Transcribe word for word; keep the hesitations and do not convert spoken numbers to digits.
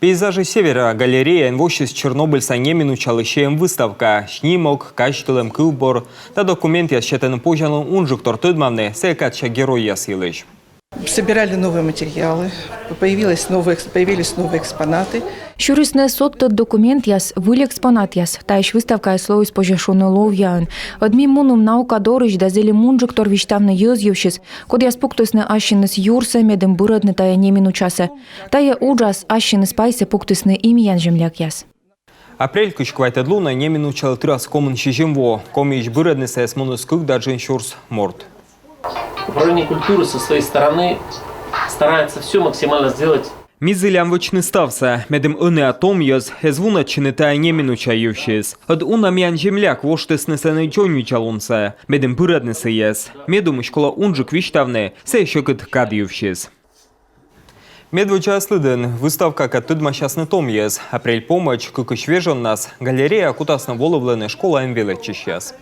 «Пейзажи Севера» галереяын воссис Чернобыльса неминучалы сием выставка. Снимок, казьтылӧм, кывбур да документъяс сетӧны позянлун унджыктор тӧдмавны сійӧ кадся геройяс йылысь. Собирали новые материалы, появилось новые, экс- появились новые экспонаты. Сюрисны содтӧд документъяс, выль экспонатъяс. Таысь выставкаыс лоис, позьӧ шуны, ловъяӧн. Ӧд ми мунім наука дорысь да зілим унджыктор висьтавны йӧз йывсьыс, кодъяс пуктісны ассьыныс юрсӧ, медым бырӧдны тайӧ неминучасӧ. Тайӧ уджас ассьыныс пайсӧ пуктісны и миян землякъяс. Апрель кызь квайтӧд лунӧ неминучалы тырас комын сизим во. Комиысь бырӧдны сійӧс муніс кык да джын сюрс морт. Управление культуры со своей стороны старается все максимально сделать. Ми зілям вӧчны ставсӧ, медым ӧнія том йӧз эз вунӧдчыны тайӧ неминуча йывсьыс. Ӧд уна миян земляк воштісны сэні дзоньвидзалунсӧ, медым бырӧдны сійӧс. Ме думысь, колӧ унджык висьтавны сійӧ сьӧкыд кад йывсьыс. Медводдзаяс лыдын. Выставкакӧд тӧдмасясны том йӧз. Апрель помӧдз кыкысь вежоннас галереяӧ кутасны волывлыны школаын велӧдчысьяс.